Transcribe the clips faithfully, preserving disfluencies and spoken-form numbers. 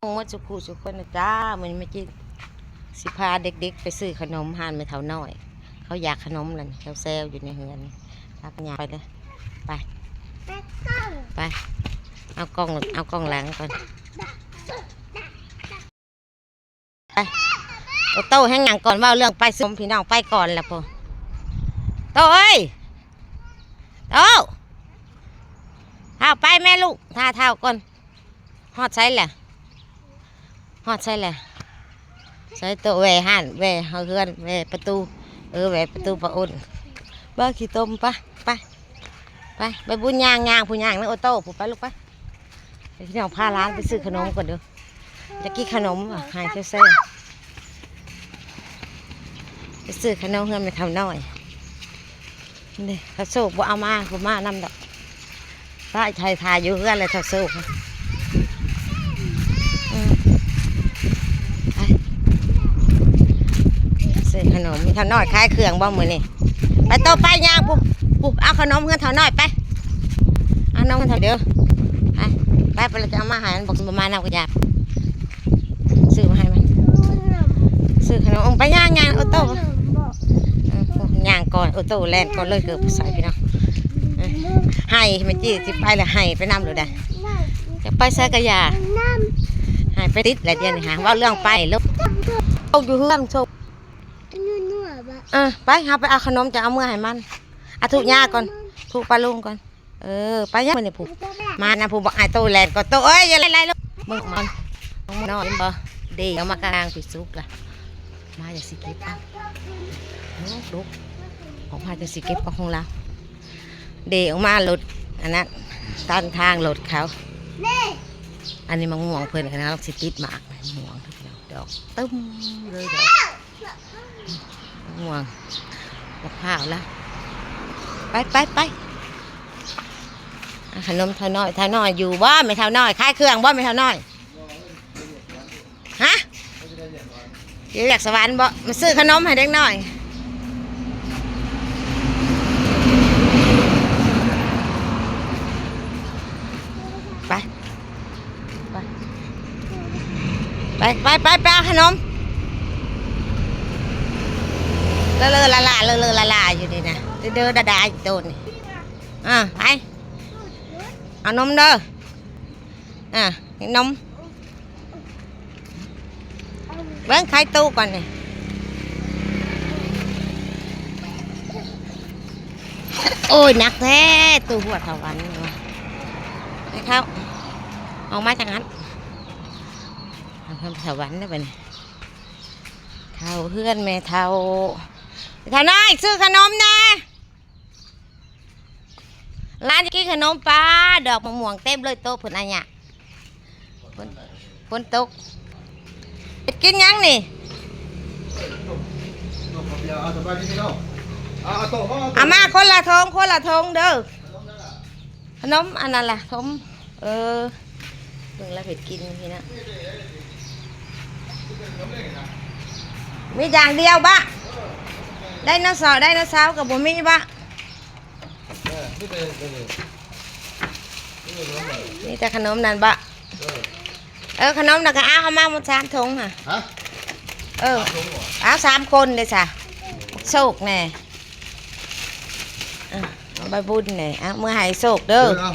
งหมดสุขุสุขคนนะจ้า มื้อนี้แม่จิตสิพาเด็กๆไปซื้อขนมร้านแม่เฒ่าน้อย เขาอยากขนมนั่นแซวๆอยู่ในเฮือน พากันย่างไปเลย ไป ไป เอากล้อง เอากล้องหลังก่อน ไป โอโต้แฮงย่างก่อน เว้าเรื่องไปซื้อขนมพี่น้อง ไปก่อนละพุ้น โต้เอ้ย โต้ เฒ่าไปแม่ลูก ท่าเฒ่าก่อน ฮอดไสล่ะ ฮอดไสล่ะ ไสโต แหว่ห้าน แหว่เฮือน แหว่ประตู เออ แหว่ประตูป้าอ้น บ่ ขี้ตม ไป ไป ไป ใบบุญย่าง ย่างพุ้น ย่างนำโอโต้พุ้น ไปลูกไป พี่น้องพาหลานไปซื้อขนมก่อนเด้อ อยากกินขนมว่ะ หายแซ่บๆ ไปซื้อขนมเฮือนแม่เฒ่าน้อย นี่ เฒ่าโชคบ่เอามา บ่มานำดอก ป้าไทยถ่ายอยู่เฮือนเลย เฒ่าโชค อืม ไป ซื้อขนม แม่เฒ่าน้อยขายเครื่องบ่มื้อนี้ ไปโตไปย่างพุ้น พุ้น เอาขนมเฮือนเฒ่าน้อยไป เอานมเฮือนเฒ่า เด้อ ไป ไป ไป แล้วจะเอามาให้ มันบอกบ่มานำก็อยาก ซื้อมาให้มัน ซื้อขนม เอาไปย่าง ย่าง โอโต้ อืม ย่างก่อน โอโต้แล่นก่อนเลย เกือบใส่พี่น้อง เอ้ย ให้แม่จิตสิไปแล้ว ให้ไปนำเลยได้ จะไปไสก็อย่า ให้ไปติดแหละเดี๋ยวนี้หา เว้าเรื่องไปลูก โชคอยู่เฮือนโชค เออ ไป เฮาไปเอาขนมจะเอาเมือให้มัน เอาถูย่าก่อน ถูป้าลุงก่อน เออ ไปย่างมื้อนี้พุ้น มานะพุ้น บอกให้โตแล่นก่อน โต เอ้ย อย่าไล่ๆ ลูก มึงมัน มึงนอนบ่ เด้ออกมากลางปีสุกล่ะ มาอย่าสิเก็บเอา ลูก ลูก ออกมาจะสิเก็บเอาของเรา เด้ออกมารถ อันนั้น ตันทางรถเขา อันนี้มะม่วงเพิ่น อันนั้นสิติดหมาก มะม่วง ดอกตึ้มเลย ดอก ม่วง บักพร้าวละ ไป ไป ไป อ่ะ ขนมเฒ่าน้อย เฒ่าน้อยอยู่บ่ แม่เฒ่าน้อย ขายเครื่องบ่ แม่เฒ่าน้อย ฮะ อยู่จากสวรรค์บ่ มาซื้อขนมให้เด็กน้อย ไป ไป ไป ไป ไป ไปเอาขนม เลอะเลอะลาลา เลอะเลอะลาลาอยู่นี่นะ เด้อเด้อดาดาอยู่โตนี่ อ่า ไป เอานมเด้อ อ่า นม เบิ่งไขตู้ก่อนนี่ โอ้ย หนักแท้ ตู้หัวเฒ่าวันนี่วะ ไปเข้า ออกมาจากนั้น เอาเฮือนเฒ่าวันได้ปะนี่ เข้าเฮือนแม่เฒ่า เฒ่าน้อย ซื้อขนมแหน่ หลานจะกินขนม ป้า ดอกมะม่วงเต็มเลยโต๊ะเพิ่นอะเนี่ย ฝน ฝนตก กินหยังนี่ เอามาคนละถุง คนละถุงเด้อ ขนมอันนั้นล่ะ ขนม เออ เบิ่งแล้วเพิ่นกินนี่นะ มีอย่างเดียวบ่ ไดโนเสาร์ ไดโนเสาร์ก็บ่มีบ่ เออ มีแต่ มีแต่ขนมนั่นบ่ เออ เออ ขนมน่ะก็เอา เอามาหมดสามถุงค่ะ ฮะ เออ สามถุงเหรอ เอาสามคนเลยจ้ะ โชคแหน่ อ่ะ เอาใบบุญแหน่ เอาเมือให้โชคเด้อ เออ เอา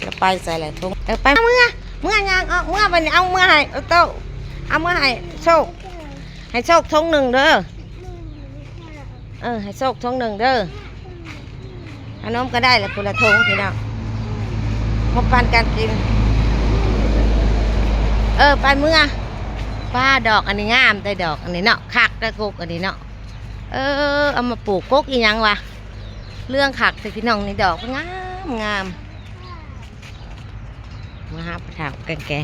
แล้วไปใส่หลายถุง เออ ไปเมือ เมือย่างออก เมือบัดนี้ เอาเมือให้ เอาโต๊ะ เอาเมือให้โชค ให้โชคถุงหนึ่งเด้อ เออ ให้โชคถุงหนึ่งเด้อ ขนมก็ได้ละคนละถุงพี่น้อง มาปันกันกิน เออ ไปเมือ ป้า ดอกอันนี้งาม ได้ดอกอันนี้เนาะ คักได้กกอันนี้เนาะ เออ เอามาปลูกกกอีหยังวะ เรื่องคักแต่พี่น้อง นี่ดอกงามงาม มาหาพ่อเฒ่าแก่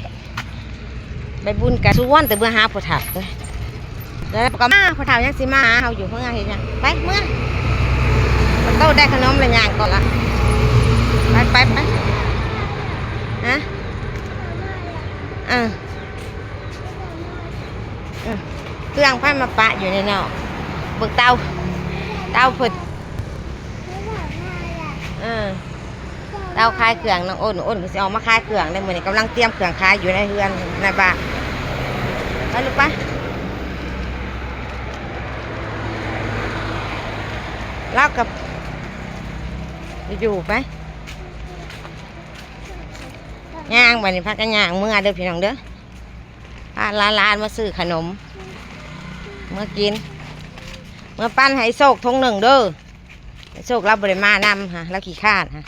ๆ ไปบุญกันสุวรรณแต่เมื่อหาพ่อเฒ่าเด้อ แล้วก็มา พ่อเฒ่ายังสิมาหาเฮาอยู่ เมือเฮ็ดหยัง ไปเมือ โตได้ขนมแล้วย่างก่อนละ ไปไปไป ฮะ อ่ะ อืม เครื่องไฟมาปะอยู่ในนอก เบิ่งเตา เตาเพิ่น เออ เต้าขายเครื่อง น้องอ้น อ้นก็สิออกมาขายเครื่องในมื้อนี้ กำลังเตรียมเครื่องขายอยู่ในเฮือนในบ้าน ไปลูกไป ลาวกับอยู่ไป ย่างบัดนี้ พากันย่างเมือเด้อพี่น้องเด้อ พาหลานๆมาซื้อขนม เมือกิน เมือปั่นให้โชคถุงหนึ่งเด้อ โชคลาวบ่ได้มานำฮะ ลาวขี้คร้านฮะ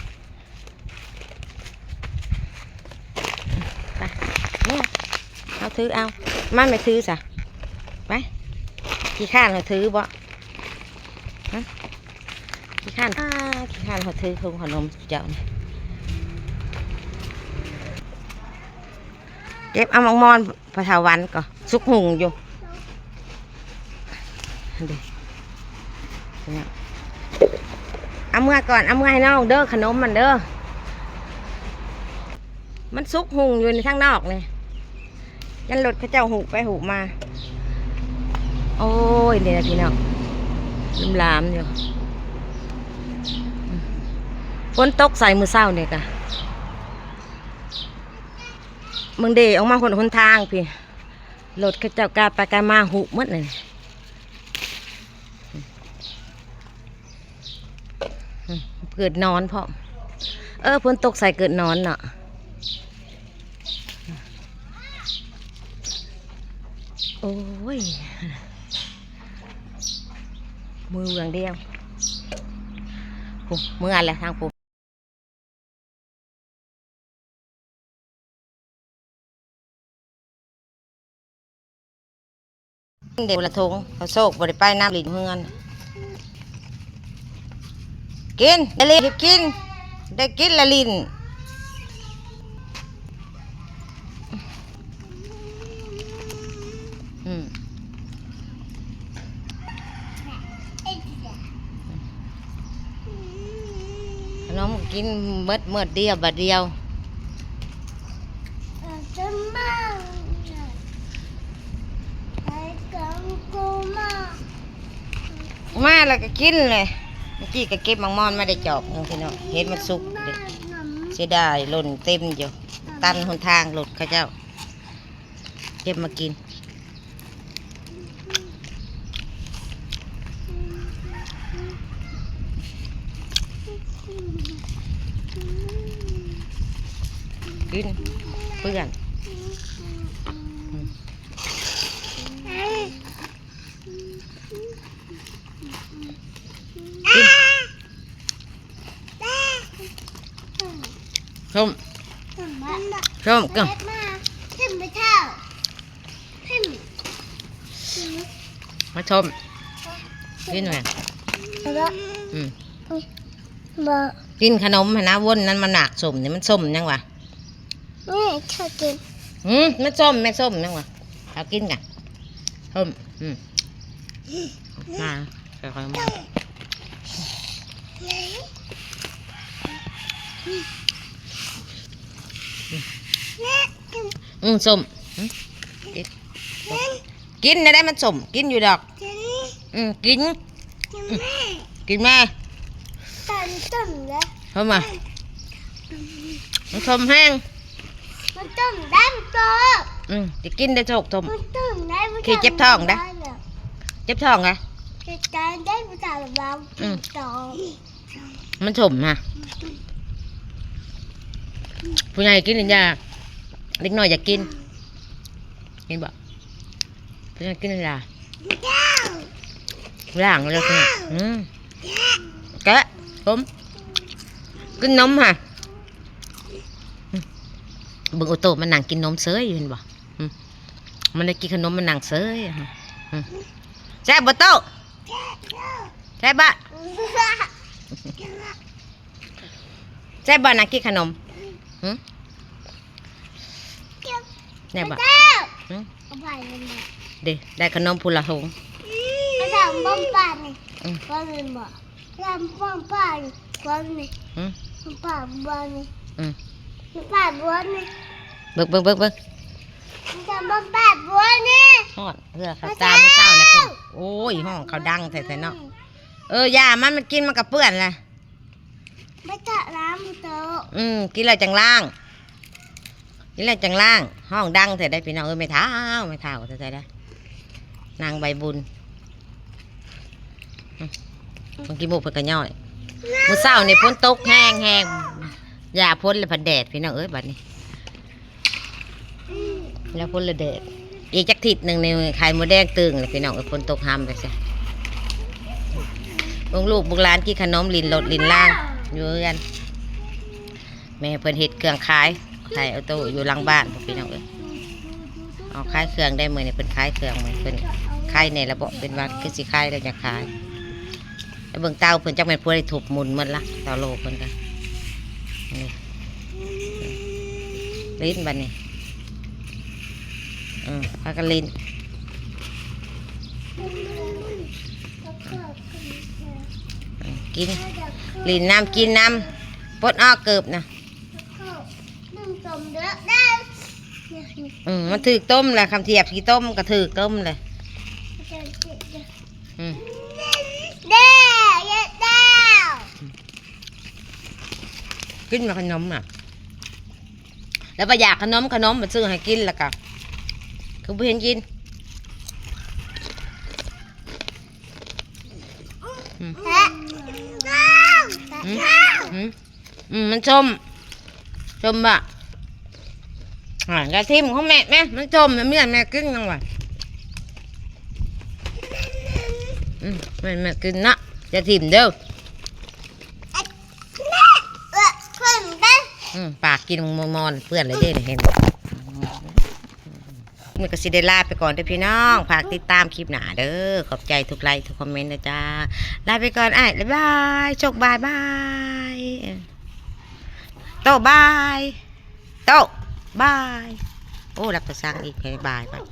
ไป เนี่ย เอาถือเอา มาแม่ถือซะ ไป ขี้คร้านเฮาถือบ่ ฮะ ขี้คร้าน อ่า ขี้คร้านเฮาถือถุงขนมเจ้านี่ เก็บเอาหมากมอนพอเฒ่าวันก่อ สุกหุงอยู่ เด้อ เอาเมือก่อน เอาเมือให้น้องเด้อ ขนมมันเด้อ มันสุกหุงอยู่ในทางนอกนี่ ยันรถเขาเจ้าหุไปหุมา โอ้ย นี่นะพี่น้อง ลามๆอยู่ ฝนตกใส่มื้อเช้านี่กะ เบิ่งเด้ ออกมาหน หนทางพี่ รถเขาเจ้ากาไปกามาหุหมดเลย เกิดนอนพร้อม เออ ฝนตกใส่เกิดนอนเนาะ โอ้ย มือเวืองเดียว โอ้ เมืออะไรทางผม เดี๋ยวละทงเขาโชคบ่ได้ไปน้ำหลินเฮือน กิน ได้หลินกิน ได้กินละหลิน อืม ขนมกินเมิดเมิดเดียวบาดเดียว มาแล้วก็กินเลย เมื่อกี้ก็เก็บหมากมอนมาได้จอกหนึ่งพี่น้อง เห็นมันสุกเด้ เสียดายหล่นเต็มอยู่ ตันหนทางรถเขาเจ้า เก็บมากิน กิน เปื่อน อืม กิน ส้ม ส้มก็ พิมพ์ไปเท่า พิมพ์ มาส้ม กินไหม แล้วก็ อืม บ่ กินขนมหั่นนะ วนนั้นมันหนักส้มนี่ มันส้มยังวะ นี่ชอบกิน อืม มันส้ม แม่ส้มยังวะ เอากินกัน ส้ม อืม มา ค่อยๆมา อืม ส้ม อืม กิน กินได้ มันส้ม กินอยู่ดอก อืม กิน กินแม่ กินแม่ ตอนต้มแล้ว เข้ามา มันส้มแห้ง มันต้มได้มันโต อืม จะกินได้โชคส้ม มันต้มได้มัน ขี้เจ็บท้องนะ ได้เหรอ เจ็บท้องนะ เจ็บท้องได้มันจะระวัง อืม ท้อง มันส้มนะ ผู้ใหญ่กินหรือยา เด็กน้อยอยากกิน กินบ่ ผู้ใหญ่กินหรือยา ล้างเลยเนี่ย อืม แกะ ส้ม กินนมค่ะ อืม เบิ่งโอโต้มันนั่งกินนมเซยอยู่ เห็นบ่ อืม มันได้กินขนม มันนั่งเซยอะ อืม แซ่บบ่โต้ แซ่บบ่ แซ่บบ่ นั่งกินขนม หึ แซ่บบ่ หึ เอาไปเลยนะ เด้ ได้ขนมพูละหง เอาสามบ้องปลานี่ อืม ก้อนหนึ่งบ่ ลำปองป่าอีกคนนี่ อืม ลำปองบัวนี่ อืม ลำปองบัวนี่ เบิ่ง เบิ่ง เบิ่ง เบิ่ง ลำปองป่าบัวนี่ ฮอดเฮือเขาตามื้อเช้าน่ะเพิ่น โอ้ย ฮ้องเขาดังแท้ๆเนาะ เออ อย่ามัน มันกินมันก็เปื้อนแหละ ไม่เจาะน้ำโต๊ะ อืม กินแล้วจังล้าง กินแล้วจังล้าง ห้องดังแท้ได้พี่น้องเอ้ย แม่เฒ่า แม่เฒ่าแท้ๆ ได้ นางใบบุญ อืม บางทีหมู่เพิ่นก็ย่อย มื้อเช้านี่ฝนตกแฮงๆ อย่าฝนแล้วพัดแดดพี่น้องเอ้ย บัดนี้ แล้วฝนละแดด อีกจักทิศหนึ่งนี่ไข่มดแดงตึงเลยพี่น้องเอ้ย ฝนตกห้ำไปซะ เบิ่งลูกเบิ่งหลานกินขนม หลิ้นรถหลิ้นล่าง อยู่เฮือน แม่เพิ่นเฮ็ดเครื่องขาย ขายออโต้อยู่หลังบ้านพี่น้องเอ้ย เอาขายเครื่องได้มื้อนี้ เพิ่นขายเครื่องมื้อนี้ เพิ่นขายแหน่ละบ่ เป็นว่าคือสิขายแล้วจะขาย แล้วเบิ่งเตาเพิ่น จักแม่นผู้ใดทุบหมุนหมดละ เตาโลเพิ่นก็ นี่ หลิ้นบัดนี้ อืม พากันหลิ้น อืม กิน หลิ้นน้ำ กินน้ำ ปลดออกเกิบนะ นึ่งต้มเด้อได้ อืม มันถืกต้มแหละ คำเทียบขี้ต้มก็ถืกต้มเลย อืม เด้อเด้อ กินมาขนมอ่ะ แล้วไปอยากขนม ขนมมาซื้อให้กินแล้วก็ คือบ่เห็นกิน อืม แพะ อืม อืม อืม มันส้ม ส้มบ่ อ่า กระทิมของแม่ แม่ มันส้ม แม่ แม่กินยังวะ อืม แม่ แม่กินนะ อย่าถิ่มเด้อ แม่ เออเพิ่นได้ อืม ปากกินมอนๆ เปื้อนเลยเด้ เห็นบ่ มันก็สิได้ลาไปก่อนเด้อพี่น้อง ฝากติดตามคลิปหน้าเด้อ ขอบใจทุกไลค์ทุกคอมเมนต์นะจ๊ะ ลาไปก่อนอ้าย บ๊ายบาย โชคบาย บาย โตบาย โตบาย โอ้ รักกระสังอีก บายบายก่อน